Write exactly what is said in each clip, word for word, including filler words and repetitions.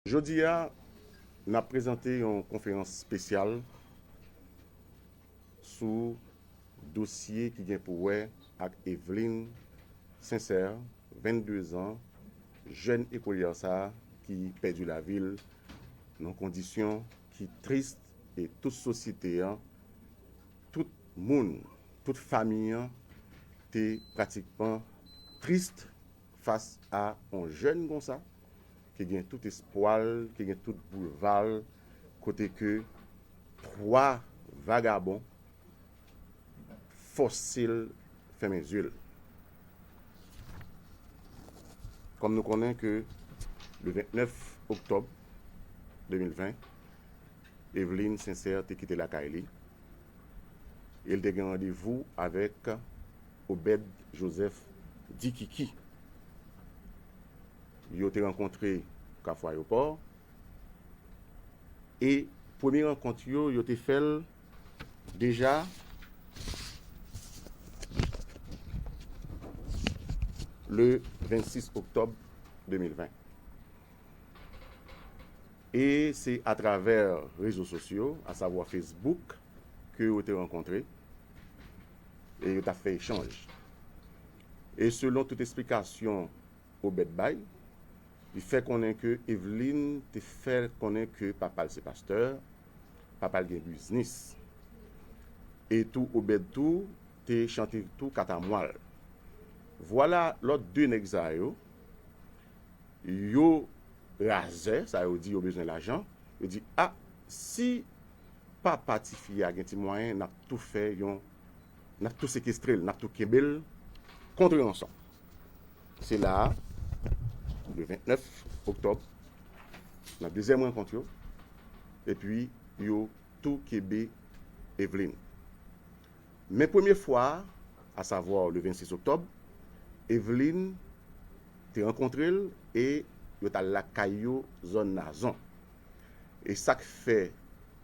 Jodi a, n ap prezante yon konferans espesyal sou dosye ki gen pou wè ak Eveline Sincère, vennde zan, jèn ekolyè sa a ki pèdi lavi l nan kondisyon ki tris e tout sosyete an, tout moun, tout fanmi an te pratikman tris fas a yon jèn konsa ki gen tout espwa l, ki gen tout boulva l, kote ke twa vagabon fòse l fèmen zye l. Kòm nou konnen ke le vennèf oktòb de mil ven, Eveline Sincère te kite lakay li e l te gen randevou avèk Obed Joseph Dikiki. Yo te rankontre Kafou Ayewopò e premye rankont yo, yo te fè l deja le vennsis oktòb de mil ven. E se atravè rezo sosyo, asavwa Facebook, ke yo te rankontre e yo t ap fè echanj. E selon tout esplikasyon Obed bay, li fè konnen ke Eveline te fè konnen ke papa l se pastè, papa l gen biznis. E tou Obed tou te chante tou katamwa l. Vwala lòt de nèg sa yo, yo razè, sa yo di yo bezwen lajan, yo di, a, si papa tifi a gen ti mwayen, n ap tou fè yon, n ap tou sekestre l, n ap tou kenbe l kont ranson. Se la a, le vennèf oktòb, nan dezyèm rankont yo, epi yo tou kenbe Eveline. Men premye fwa a, asavwa le vennsis oktòb, Eveline te rankontre l e yo t al lakay yo, zòn Nazon. E sa k fè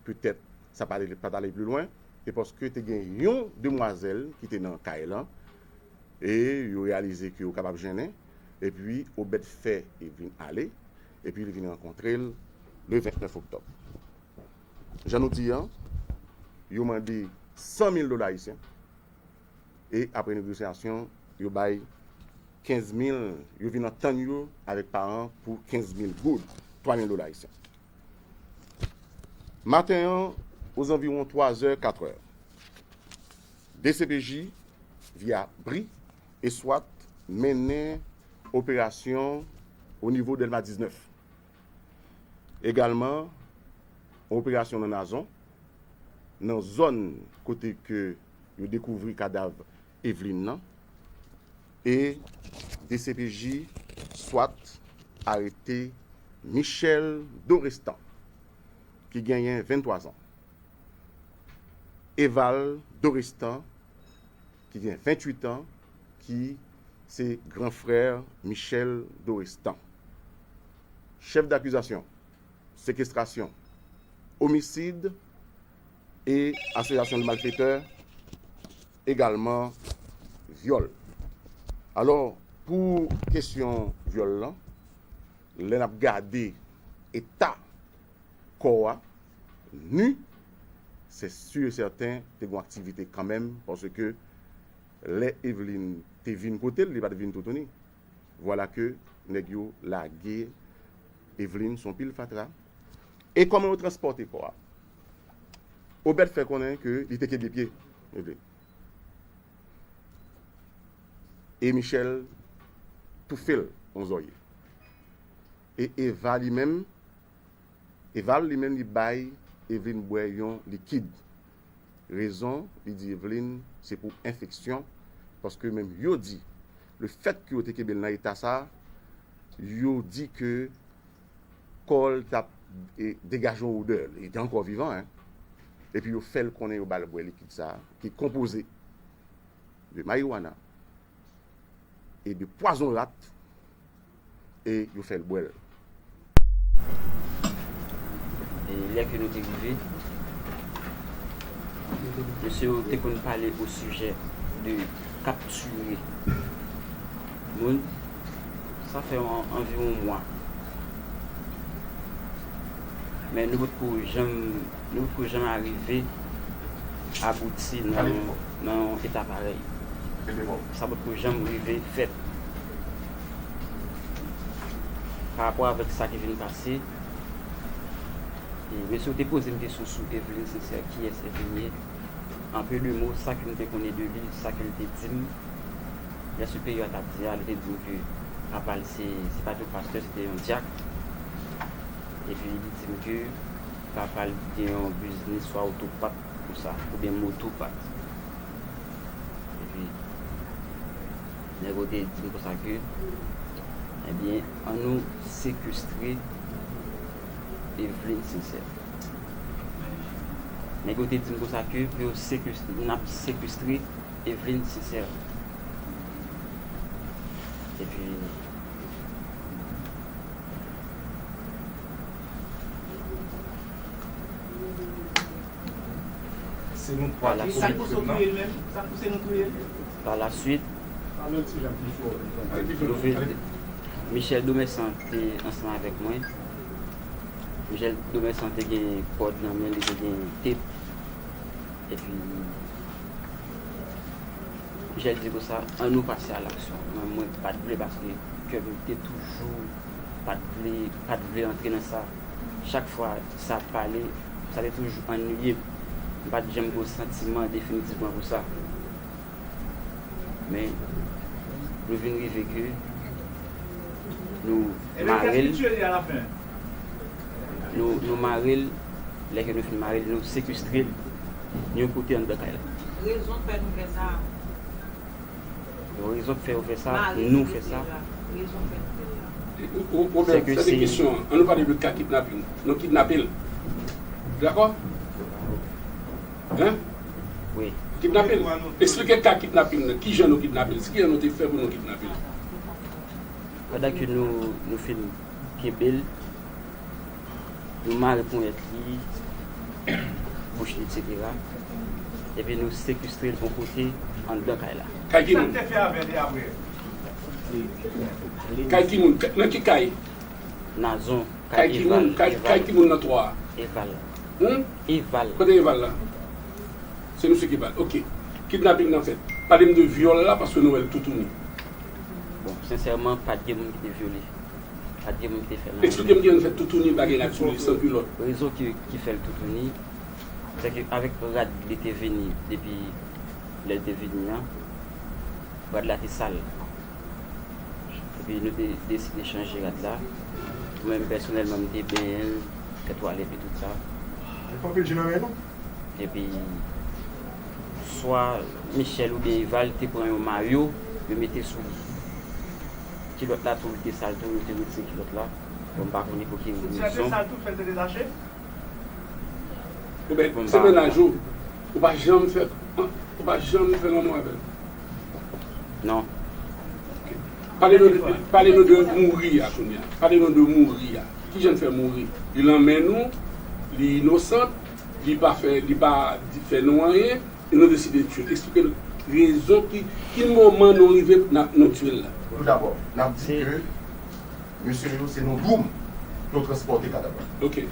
petèt sa pa t ale, pa t ale pli lwen, se paske te gen yon demwazèl ki te nan kay lan, e yo reyalize ke yo kapab jennen, epi Obed fè Eveline ale, epi li vin rankontre l le vennèf oktòb. Jan nou di an, yo mande san mil dola ayisyen, e apre negosyasyon, yo bay kenz mil, yo vin antann yo avèk paran pou kenz mil goud, twa mil dola ayisyen. Maten an, ozanviwon twa zè, kat è, D C P J, via bri e swat, mennen operasyon o nivo Dèlma diznèf. Egalman, yon operasyon nan Nazon, nan zòn kote ke yo dekouvri kadav Eveline nan, e D C P J swat arete Michel Dorestan, ki genyen venntwa zan. Eval Dorestan, ki gen venntuit an, ki se gran frè Michel Dorestan. Chèf dakizasyon, sekestrasyon, omisid e asosyasyon de malfetè, egalman vyòl. Alò, pou kesyon vyòl lan, lè n ap gade eta kò a, ni, se si e sèten te gen aktivite kanmenm, paske lè Eveline te vin kote l, li pa t vin toutouni. Vwala ke nèg yo lage Eveline sou yon pil fatra. E kòman yo transpòte kò a? Obed fè konnen ke li te kenbe pye Eveline. E Michel toufe l yon zòrye. E Eva li menm, Eval li menm li bay Eveline bwè yon likid. Rezon, li di Eveline, se pou enfeksyon, paske menm yo di, lefètke yo te kenbe l nan eta sa, yo di ke kò l t ap, e, degaje yon odè, li te ankò vivan, en. Epi yo fè l konnen yo ba l bwè likid sa, ki konpoze de mariwana e de pwazon rat, e yo fè l bwè l. E lè ke nou te rive, mesye yo te konn pale o sijè de kaptire moun. Sa fè an, anviwon mwa. Men nou potko janm, nou potko janm arive abouti nan, nan yon eta parèy. Sa potko janm rive fèt. Pa rapò avèk sa ki vin pase, e, mesye yo te poze m kesyon sou Eveline Sincère, kiyès Eveline ye? An pe de mo, sa ke m te konnen de li, sa ke l te di m, lè siperyè a t ap di a, li te di m ke papa l se, se pa t yon pastè, se te yon dyak. Epi li di m ke papa l gen yon biznis swa otopat konsa, oubyen motopat. Epi nèg yo te di m konsa ke, ebyen, ann nou sekestre Eveline Sincère. Nèg yo te di m konsa ke pou yo sekestre, n ap sekestre Eveline Sincère. Epi, se nou twa ki komèt krim nan. Sa k pouse nou touye l menm? Sa k pouse nou touye l? Pa la suit, nou vin, Michel Domersan te ansanm avèk mwen. Michel Domersan te gen kòd nan men li, te gen tep. Epi, Michel di konsa, ann nou pase a laksyon. Mwen, mwen pa t vle paske kè m te toujou pa t vle, pa t vle antre nan sa. Chak fwa sa ap pale, sa te toujou annuiye m. M pa t janm gen yon santiman definitivman pou sa. Men, nou vin rive ke nou mare l. Nou, nou mare l, lè ke nou fin mare l, nou sekestre l yon kote anndan kay la. Rezon k fè nou fè sa. Rezon k fè yo fè sa, nou fè sa. Rezon k fè nou fè sa. Ou, ou, ou, se ke se kesyon an. Ann nou pale de ka kidnaping. Nou kidnape l. Dakò? Hein? Wi. Kidnape l. Eksplike ka kidnaping nan. Kijan nou kidnape l? Kijan nou te fè pou nou kidnape l? Pandan ke nou, nou fin kenbe l, nou mare ponyèt li, bouch li, etsetera. Epi nou sekestre l yon kote anndan kay la. Kay ki moun? Sa te fè avè li apre? Kay ki moun? Nan ki kay? Nazon. Kay ki moun? Kay, kay ki moun nan twa a? Eval. Hmm? Eval. Kote Eval la? Se misye ki Eval. Ok. Kidnaping nan fèt. Pale m de vyòl la, paske nou wè l toutouni. Bon, sensèman, pa t gen moun ki te vyole. Pa t gen moun ki te fè l anyen. Eksplike m kijan l fèt toutouni, pa gen rad sou li, san kilòt. Rezon ki, ki fè l toutouni, se ke avèk rad li te vini, depi lè l te vini an, rad la te sal. Epi nou te deside chanje rad la. Mwen menm pèsonèlman, m te benyen l, fè twalèt li, tout sa. Li pa anpil je nan men nou. Epi, swa Michel oubyen Eval te pran yon mayo, yo mete sou li. Kilòt la tou, li te sal tou, yo te retire kilòt la. Bon, m pa konnen pou ki rezon. Tout sa te sal, tout fè l te detache? Ou ben, se mennaj ou. Ou pa janm fè, ou pa janm fè lanmou avè l? Non. Ok. Pale nou de, pale nou de mouri a kounye a. Pale nou de mouri a. Kijan l fè mouri? Li nan men nou, li inosan, li pa fè, li pa di, fè nou anyen, e nou deside tiye l. Eksplike nou rezon ki, ki moman nou rive n ap, nou tiye l la. Toudabò, n ap di ke mesye yo, se nan dwoum yo transpòte kadav la. Ok.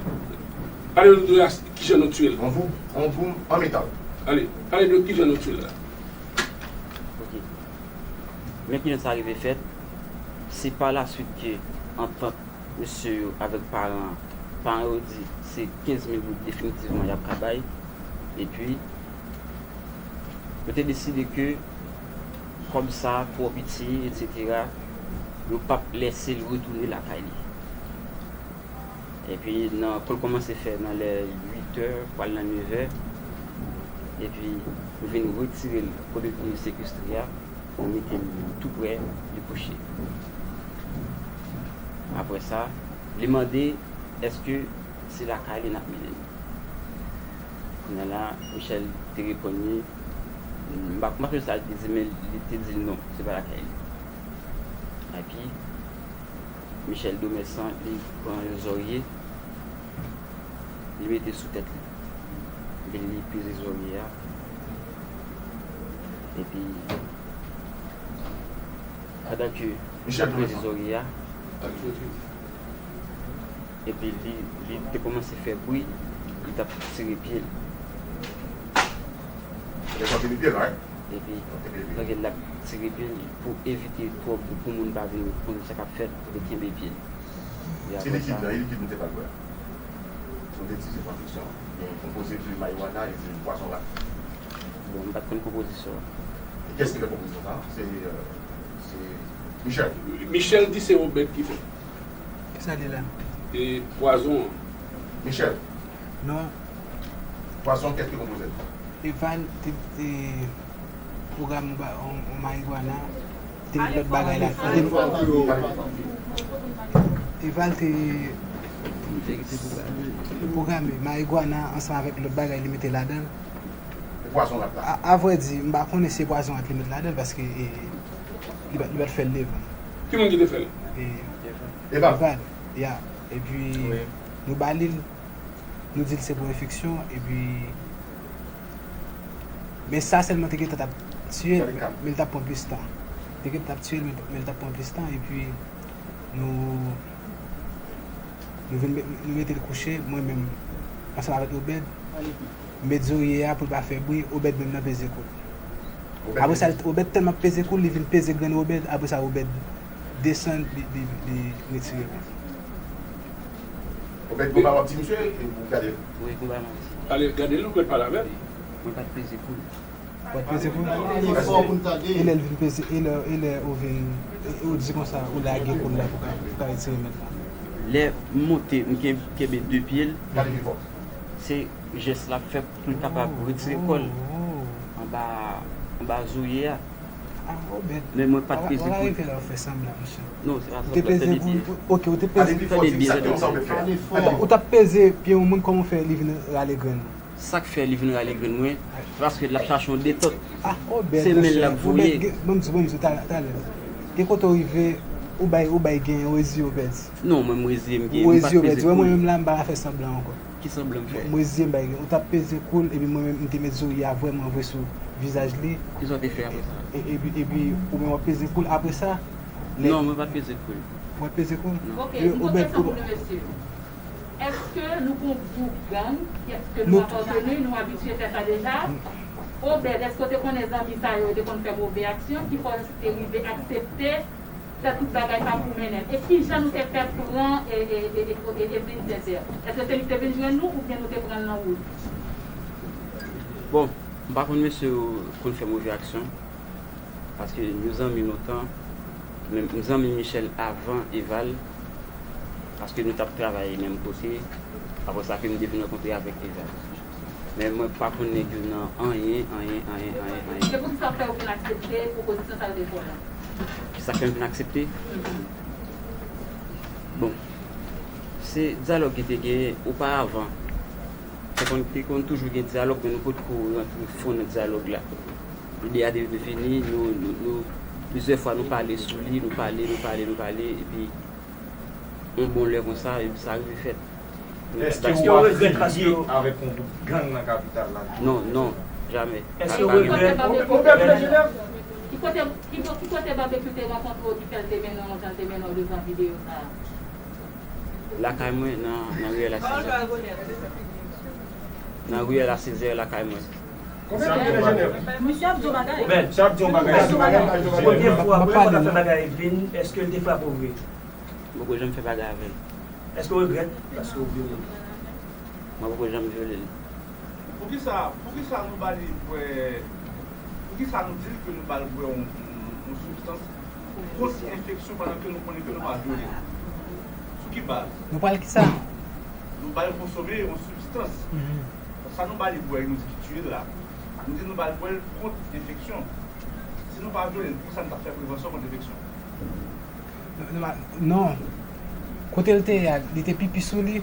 Pale nou de kijan nou tiye l. Yon dwoum, yon dwoum an metal. Ale, pale de kijan nou tiye l la. Ok. Men kijan sa rive fèt, se pa la suit ke antant mesye yo avèk paran, paran yo di se kenz mil goud definitivman y ap ka bay. Epi, yo te deside ke kòb sa twò piti, etsetera, yo p ap lèse l retounen lakay li. Epi, nan, pou l kòmanse fè nan lè uit è, pral nan nèf è, epi nou vin retire l kote nou te sekestre a, nou mete l tou prè li kouche. Apre sa, li mande èske se lakay li n ap mennen l. Kounye a la, Michel te reponn li, m pa, m pa sonje sa li te di, men li te di l non, se pa lakay li. Epi, Michel Domersan, li pran yon zòrye, li mete sou tèt li. Epi li peze zòrye a. Epi, pandan ke l ap peze zòrye a, Epi li, li te kòmanse fè bri, li t ap tire pye l. Li t ap tire pye l, right? Epi, donk, l ap tire pye l pou evite twòp, pou moun pa vin konn sa k ap fèt, pou te kenbe pye l. E apre sa, se likid la, e likid nou te pral bwè a. Se yon detizye konviksyon. Li konpoze de marijuana e de pwazon rat. Bon, m pa t konn konpozisyon an. E kiyès ki fè konpozisyon sa a? Se, euh, se Michel. Michel di se Obed ki fè. Kisa li la? E pwazon an. Michel. Non. Pwazon, kiyès ki konpoze l? Eval te, te pwogram ba, on, on marijuana. Te met lòt bagay la. Eval te pwograme marijuana ansanm avèk lòt bagay li mete ladan l. E pwazon rat la? A, a vrè di, m pa konnen si se pwazon rat li met ladan l, paske, e, li pa, li pa t fè l devan. Ki moun ki te fè l? E, Eval. Eval, ya. Epi, nou ba li l, nou di l se pou enfeksyon, epi, men sa sèlman te gentan t ap tiye l, men, men l t ap pran plis tan. Te gentan t ap tiye l, men, men l t ap pran plis tan, epi nou, nou vin met, nou mete l kouche, mwen menm, ansanm avèk Obed, m met zorye a pou l pa fè bri, Obed menm nan peze kou l. Obed Apre sa, peze. Obed tèlman ap peze kou l, li vin peze grenn Obed, apre sa, Obed desann, li, li, li retire l. Obed, gon bagay w ap di misye, e ou gade l. Wi, gon bagay m ap di. Ale, gade l, ou mèt pale avè l. Mwen pa t peze kou l. Ou pa t peze kou l? E lè l vin peze, e lè, e lè ou vin, e, e ou di konsa, ou lage kou l la pou ka, pou ka retire mèt la. Lè m monte, m ken-, kenbe de pye l, se jès la ap fè pou l kapab retire kò l anba, anba zorye a. Ah, Obed. Men mwen pa t peze kou l. Wala rive la w fè sanblan, mesye. Non, se pa sanblan, tande byen. Ou te peze kou l, ok, ou te peze. Tande byen, tande byen. Ou t ap peze pye yon moun, kòman w fè li vin rale grenn ou? Sa k fè li vin rale grenn mwen, se paske l ap chache yon detant. Ah, Obed, se men l l ap voye. Obed, ban m di, ban m di, talè, talè. Gen kote w rive, ou bay, ou bay gen, ou reziye, Obed. Non, mwen, m reziye, m gen, m pa t peze kou l. Ou reziye, Obed. Wè, mwen menm la, m pa ka fè sanblan ankò. Ki sanblan m fè? M reziye, m bay gen. Ou t ap peze kou l, epi mwen menm, m te met zorye a vrèman vre sou vizaj li. Kisa w te fè apre sa? E, epi, epi, ou menm w ap peze kou l. Apre sa, lè... Non, mwen pa t peze kou l. Ou pa t peze kou l? Non. Ok, yon kesyon pou nou, mesye. Èske nou gon gwoup gang? Èske nou apateni? Nou abitye fè sa deja? Obed, èske w te konnen zanmi sa yo, yo te konn fè move aksyon? Ki fè w te rive aksepte fè tout bagay sa pou mennen l? E kijan nou te fè pran e, e, e, e, e, Evelyne Sincère? Èske se li ki te vin jwenn nou oubyen nou te pran l nan wout? Bon, m pa konn mesye yo konn fè move aksyon. Paske nou zanmi lontan, men m zanmi Michel avan Eval, paske nou t ap travay menm kote, apre sa ke m te vin rankontre avèk Eval. Men mwen pa konn nèg yo nan anyen, anyen, anyen, anyen, anyen. Se pou sa fè ou vin aksepte pwopozisyon sa yo te fè w la? Kisa k fè m vin aksepte? Bon, se dyalòg ki te genyen oparavan. Te konn, te konn toujou gen dyalòg, men nou potko rantre fon nan dyalòg la. Lide a te vini, nou, nou, nou, plizyè fwa nou pale sou li, nou pale, nou pale, nou pale, epi yon bon lè konsa, epi sa rive fèt. Èske w ap filiye avèk yon gwoup gang nan kapital la? Non, non, jamè. Èske w regrèt? Ki kote, ki kote, ki kote Barbecue te rankontre w ki fè l te mennen w jan l te mennen w devan videyo sa a? Lakay mwen, nan, nan riyèl a Sezè. Nan riyèl a Sezè, lakay mwen. Misye ap di yon bagay. Misye ap di yon bagay. Premye fwa, premye fwa w ta fè bagay Evelyne, èske l te frape w vre? M poko janm fè bagay avè l. Èske w regrèt paske w vyole l? Mwen poko janm vyole l. Poukisa, poukisa nou ba li bwè, poukisa nou di l ke nou ba l bwè yon, yon, yon sibstans kont enfeksyon pandan ke nou konnen ke nou pa vyole l? Sou ki baz? Nou ba l kisa? Nou ba l konsome yon sibstans. Mhm. Sa nou ba li bwè, nou di ki tiye l la. Nou di nou ba l bwè l kont enfeksyon. Si nou pa vyole l, poukisa nou t ap fè prevansyon kont enfeksyon? Non, non, non. Kote l te ye a, li te pipi sou li.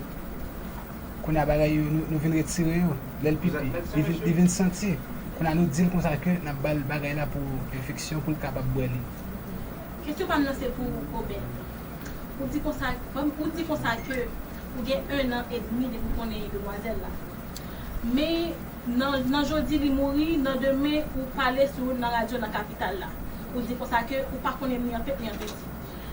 Kounye a bagay yo, nou, nou vin retire yo. Lè l pipi, li vin, li vin santi. Kounye a nou di l konsa ke n ap ba l bagay la pou enfeksyon, pou l kapab bwè li. Kesyon pa m nan se pou Obed. Ou di konsa, ou di konsa ke ou gen en an edmi depi w konnen demwazèl la. Men, nan, nan jodi li mouri, nan demen ou pale sou, nan radyo nan kapital la. Ou di konsa ke ou pa konnen ni an tèt ni an peti.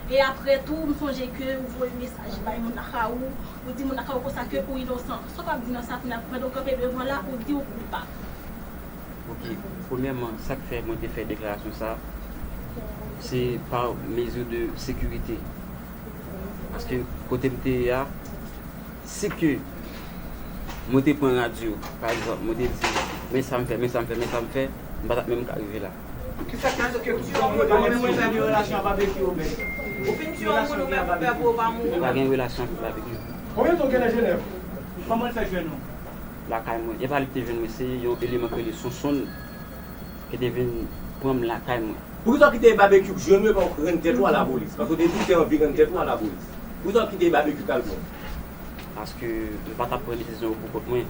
E apre tou, m sonje ke ou voye mesaj bay moun lakay ou, ou di moun lakay ou konsa ke ou inosan. Sa w ap di nan sa kounye a, pandan w kanpe devan la, ou di ou koupab. Ok, premyèman, sa k fè mwen te fè deklarasyon sa, se pa mezi de sekirite. Paske kote m te ye a, si ke mwen te pran radyo, pa egzanp, mwen te di, men sa m fè, men sa m fè, men sa m fè, m pa t ap menm ka rive la. Kisa k fè ke ou te mwen menm mwen fè de relasyon ak Babekyou Obed? Ou fin tiye yon moun ou menm ou pè pou ou pa mouri. M pa gen relasyon ak Babekyou. Konbyen tan w gen nan Jenèv? Kòman l fè jwenn ou? Lakay mwen. E pa li ki te jwenn mwen, se yon eleman ki rele Sonsonn ki te vin pran m lakay mwen. Poukisa w kite Babekyou k jwenn ou epi w rann tèt ou a lapolis? Paske w te di w te anvi rann tèt ou a lapolis. Poukisa w kite Babekyou k al pran w? Paske m pa t ap pran desizyon yo pou kont mwen.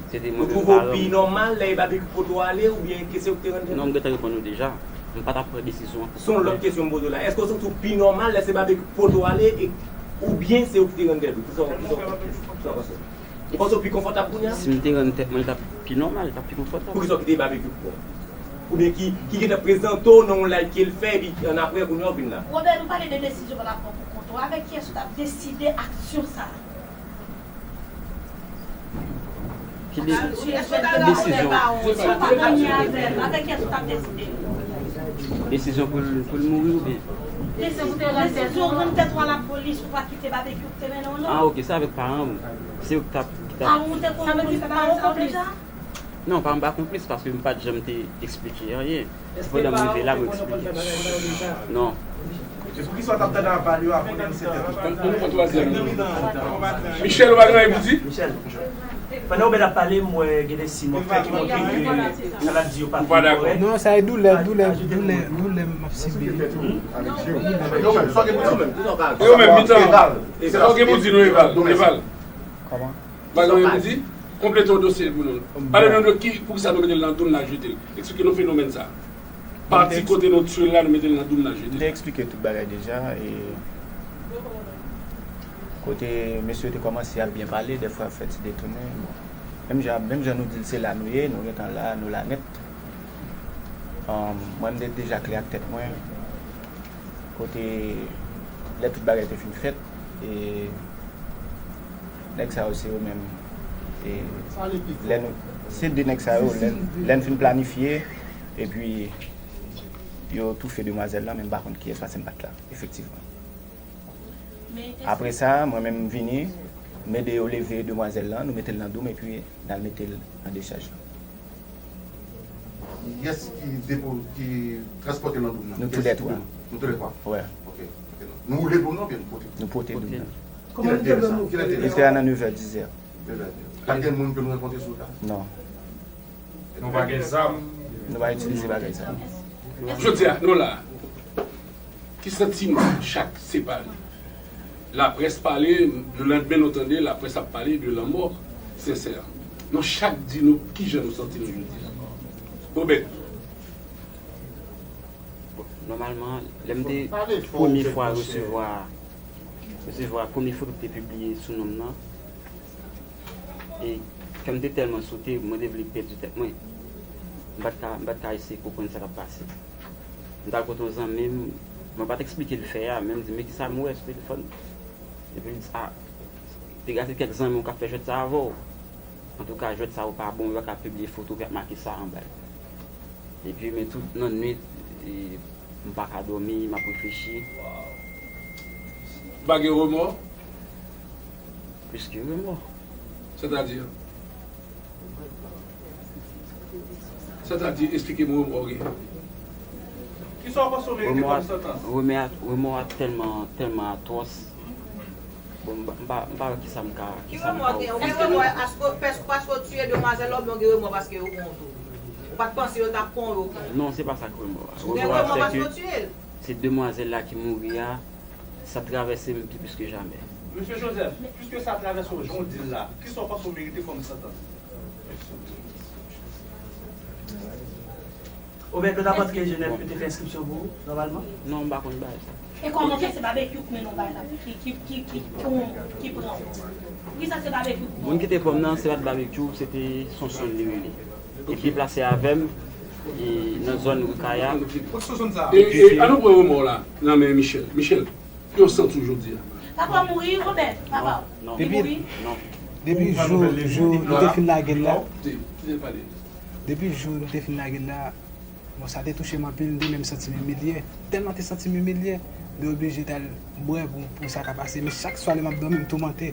Se te mwen menm paran m. Ou twouve w pi nòmal lè e Babekyou k pote w ale oubyen ke se ou ki te rann tèt ou? Non, m gentan reponn ou deja. M pa t ap pran desizyon an pou kont mwen. Se yon lòt kesyon m poze w la. Èske w santi w pi nòmal lè se Babekyou k pote w ale e oubyen se ou ki te rann tèt ou? Kisa w panse? Ou panse w pi konfòtab kounye a? Si m te rann tèt mwen, li t ap pi nòmal, li t ap pi konfòtab. Poukisa w kite Babekyou pran w? Oubyen ki, ki gentan prezante w nan yon live ke l fè, epi annapre, kounye a w vin la? Robert, nou pale de desizyon w t ap pran pou kont ou. Avèk kiyès ou t ap deside aksyon sa a? Ki de, desizyon? Avèk kiyès ou t ap deside? Desizyon pou l, pou l mouri oubyen? Desizyon pou te rann tèt ou a lapolis, ou pa kite Babekyou ki te mennen w non. Ah, ok, se avèk paran m. Se yo ki t ap, ki t ap. Paran w te konn, paran w konplis? Non, paran m pa konplis paske m pa t janm te eksplike anyen. Se pandan m rive la mwen eksplike. Non. Poukisa w t ap tande aval yo a konnen m se tèt ou? Michel, ou pa gen anyen pou di? Michel. Pandan Obed ap pale, m wè gen de siy montre ki montre ke sa l ap di yo pa fin kòrèk. Non, sa e doulè, doulè, doulè, doulè m ap sibi. Yo menm, mitan. Sa w gen pou di nou, Eval? Eval. Kòman? Bagay yo di, konplete yon dosye pou nou. Pale nou de ki, poukisa nou mete l nan doum n al jete l. Eksplike nou fenomèn sa. Pati kote nou tchwe l la, nou mete l nan doum n al jete l. M te eksplike tout bagay deja. E kote mesye yo te kòmanse ap byen pale, dèfwa ap fè ti detounen. Bon. Menm jan, menm jan nou di l se la nou ye, nou gentan la, nou la nèt. Mwen, m te deja klè ak tèt mwen. Kote lè tout bagay te fin fèt, e nèg sa yo se yo menm. E lè nou, se de nèg sa yo, lè, lè n fin planifye, epi yo toufe demwazèl lan, men m pa konn kiyès, paske m pa t la, efektivman. Apre sa, mwen menm m vini, m ede yo leve demwazèl lan, nou mete l nan doum, epi n al mete l nan dechaj lan. Kiyès ki depo, ki transpòte l nan doum nan? Nou toulètwa. Nou toulètwa? Wè. Ok. Nou woule doum nan oubyen nou pote? Nou pote doum nan. Kilè te ye sa? Kilè te ye sa? Li fè a nan nevè, dizè. Nevè, dizè. Pa t gen moun ke nou rankontre sou wout la? Non. Nou pa gen zam? Nou pa itilize bagay sa. Jodi a, nou la. Ki santiman chak separe? Laprès pale, lelandmen nou tande laprès ap pale de lanmò Sensè. Nou chak di nou kijan nou santi nou jodi a. Obed. Bon, nòmalman, lè m te premye fwa resevwa, resevwa premye foto ki te pibliye sou non m nan, e kè m te tèlman sote, mwen te vle pèdi tèt mwen. M pa t ka, m pa t ka eseye konprann sa k ap pase. M t al kote yon zanmi m, mwen pa t eksplike l fè a, men m di, men kisa m wè sou telefòn? Epi l di, a, te gade kèk zanmi w k ap fè jwèt sa avè w. Antouka, jwèt sa yo pa bon, yo pa ka pibliye foto ki ap make sa anba l. Epi, men tout nan nwit, e, m pa ka dòmi, m ap reflechi. Ou pa gen remò? Plis ke remò. Sètadi? Sètadi, esplike m remò w gen. Kisa w panse w merite kòm santans? Remò a, remò a tèlman, tèlman atwòs. Bon, m pa, m pa, m pa wè kisa m ka, kisa m ka ofri. Èske w gen remò paske w tiye demwazèl la oubyen w gen remò paske yo pran w tou? Ou pa t panse yo t ap pran w, yo pran w? Non, se pa sa k remò a. Remò a se ke se demwazèl la ki mouri a, sa travèse m pi plis ke jamè. Mesye Joseph, piske sa travèse w jan w di l la, kisa w panse w merite kòm santans? Obed, yo t ap antre Jenèv pou te fè enskripsyon pou ou, nòmalman? Non, m pa konn bagay sa. E kòman ke se Babekyou k mennen w bay la, ki, ki, ki, ki, ki, ki pran w? Poukisa se Babekyou k pran w? Moun ki te pran m nan, se pa t Babekyou, se te Sonsonn li rele. Li deplase avè m, e, nan zòn Rikaya. E, e, ann nou pran remò w la nan men Michel. Michel, Kòman w santi w jodi a? Papa mouri, Robert, papa. Non. Li Depi, mouri. Non. Depi Ou pa jou, nouvèl jou li nou la? te fin lage l la, Non, te, te pale. Depi jou nou te fin lage l la, bon, sa te touche m anpil, m te menm santi m imilye. Tèlman te santi m imilye, m te oblije t al bwè pou, pou sa ka pase. Men chak swa lè m ap dòmi, m toumante.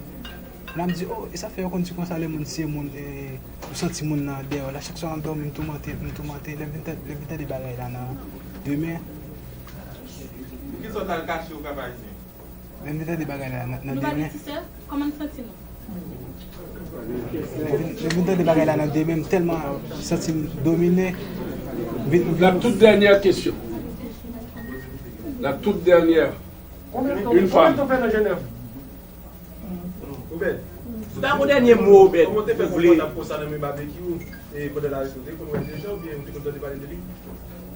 Lè m di, oh, e sa fè yo konn di konsa lè moun tiye moun, e, ou santi moun nan dèyè w la. Chak swa m ap dòmi, m toumante, m toumante. Lè m vin tande, lè m vin tande bagay la nan demen. Poukisa w t al kache ou Kap Ayisyen? Lè m vin tande bagay la nan, nan Nou pa demen. gen ti sè? Kòman n santi nou? Lè m vin, lè m vin tande bagay la nan demen, m tèlman santi m domine. M vin, m vin La toute dernière question. La toute dernière. Une femme. Ou bèl. Si w ta gon dènye mo, Obed, Kòman w te fè ou vle. konfòtab konsa nan men Babekyou, e pandan l arete w, te konn wè l deja oubyen ou te konn tande pale de li?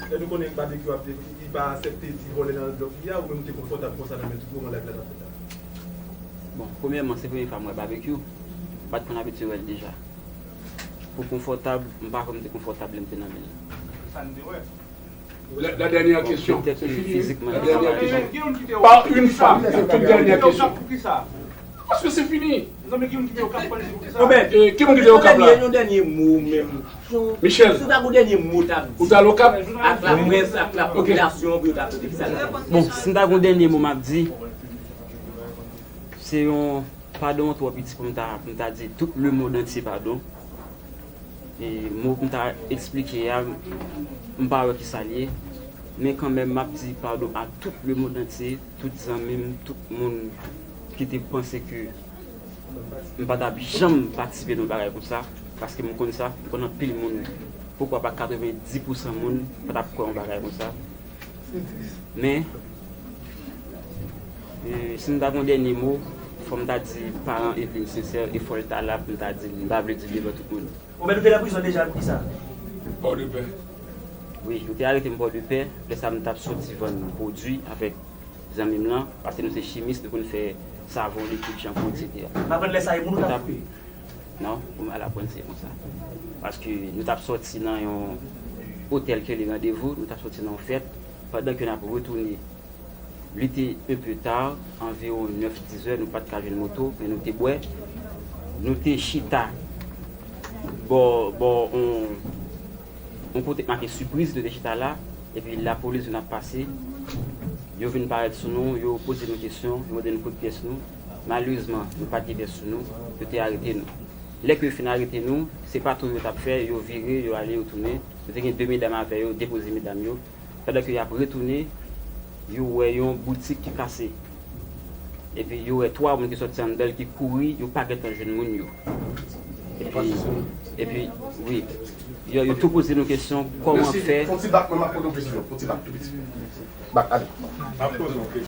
Lè nou konnen Babekyou ap di li pa aksepte ti vòlè nan blòk li a, ou menm ou te konfòtab konsa nan men tout moman live la t ap fèt la? Bon, premyèman, se premye fwa m wè Babekyou. M pa t konn abitye wè l deja. Pou konfòtab, m pa kwè m te konfòtab lè m te nan men l. Sa n te wè. La, la dernière Bon, question, petèt c'est ke fini, hein? fizikman, La li pa dernière pare. question. Par une femme, la toute dernière question. Paske se fini. Obed, Eh, ki moun ki te Okap la? Yon dènye mo menm. Michel. Si w ta gon dènye mo w t ap Ou di t al Okap? ak laprès, ak Ok. lapopilasyon, pou yo ta tande sa. Bon, si m ta gon dènye mo m ap di, se yon padon twò piti pou m ta, pou m ta di tout lemonn antye padon. E mo pou m ta eksplike a, m pa wè kisa l ye. Men kanmenm, m ap di padon a tout lemonn antye, tout zanmi m, tout moun ki te panse ke m pa t ap janm patisipe nan yon bagay konsa, paske m konn sa, m konn anpil moun, poukwa pa katrevenndis pousan moun pa t ap kwè yon bagay konsa. Men, e, si m ta gon dènye mo, fò m ta di paran Eveline sensè, e fò l ta la pou m ta di l, m pa vle di l devan tout moun. Ou mèt ou te nan prizon deja pou kisa? Pòdepè. Wi, yo te arete m Pòdepè, lè sa m t ap soti vann pwodui avèk zanmi m lan, paske nou se chimis, nou konn fè savon, likid, chanpou, et cetera. M aprann lè sa e moun ou t ap koupe? Non, pou m al aprann se konsa. Paske nou t ap sòti nan yon otèl ki rele Randevou, nou t ap sòti nan yon fèt, pandan ke n ap retounen, li te un peu tard, anviwon nèf, dis zè, nou pa t ka jwenn moto, men nou te bwè. Nou te chita bò, bò, on, on kote k make sipriz, nou te chita la, epi lapolis vin ap pase. Yo vin parèt sou nou, yo poze nou kesyon, yo mande nou kote pyès nou. Malerezman, nou pa t gen pyès sou nou, yo te arete nou. Lè ke yo fin arete nou, se patwouy yo t ap fè, yo vire, yo ale, yo tounen. Nou te gen de medam avè yo, depoze medam yo. Pandan ke y ap retounen, yo wè yon boutik ki kase. Epi yo wè twa moun ki sòti anndan l ki kouri, yo pa gentan jwenn moun yo. Epi, epi, wi. Yo, yo tou poze nou kesyon, kòman Mèsi. fè. Fon ti bak, mwen m ap poze yon kesyon. Fon ti bak tou piti. Bak, ale. M ap poze yon kesyon.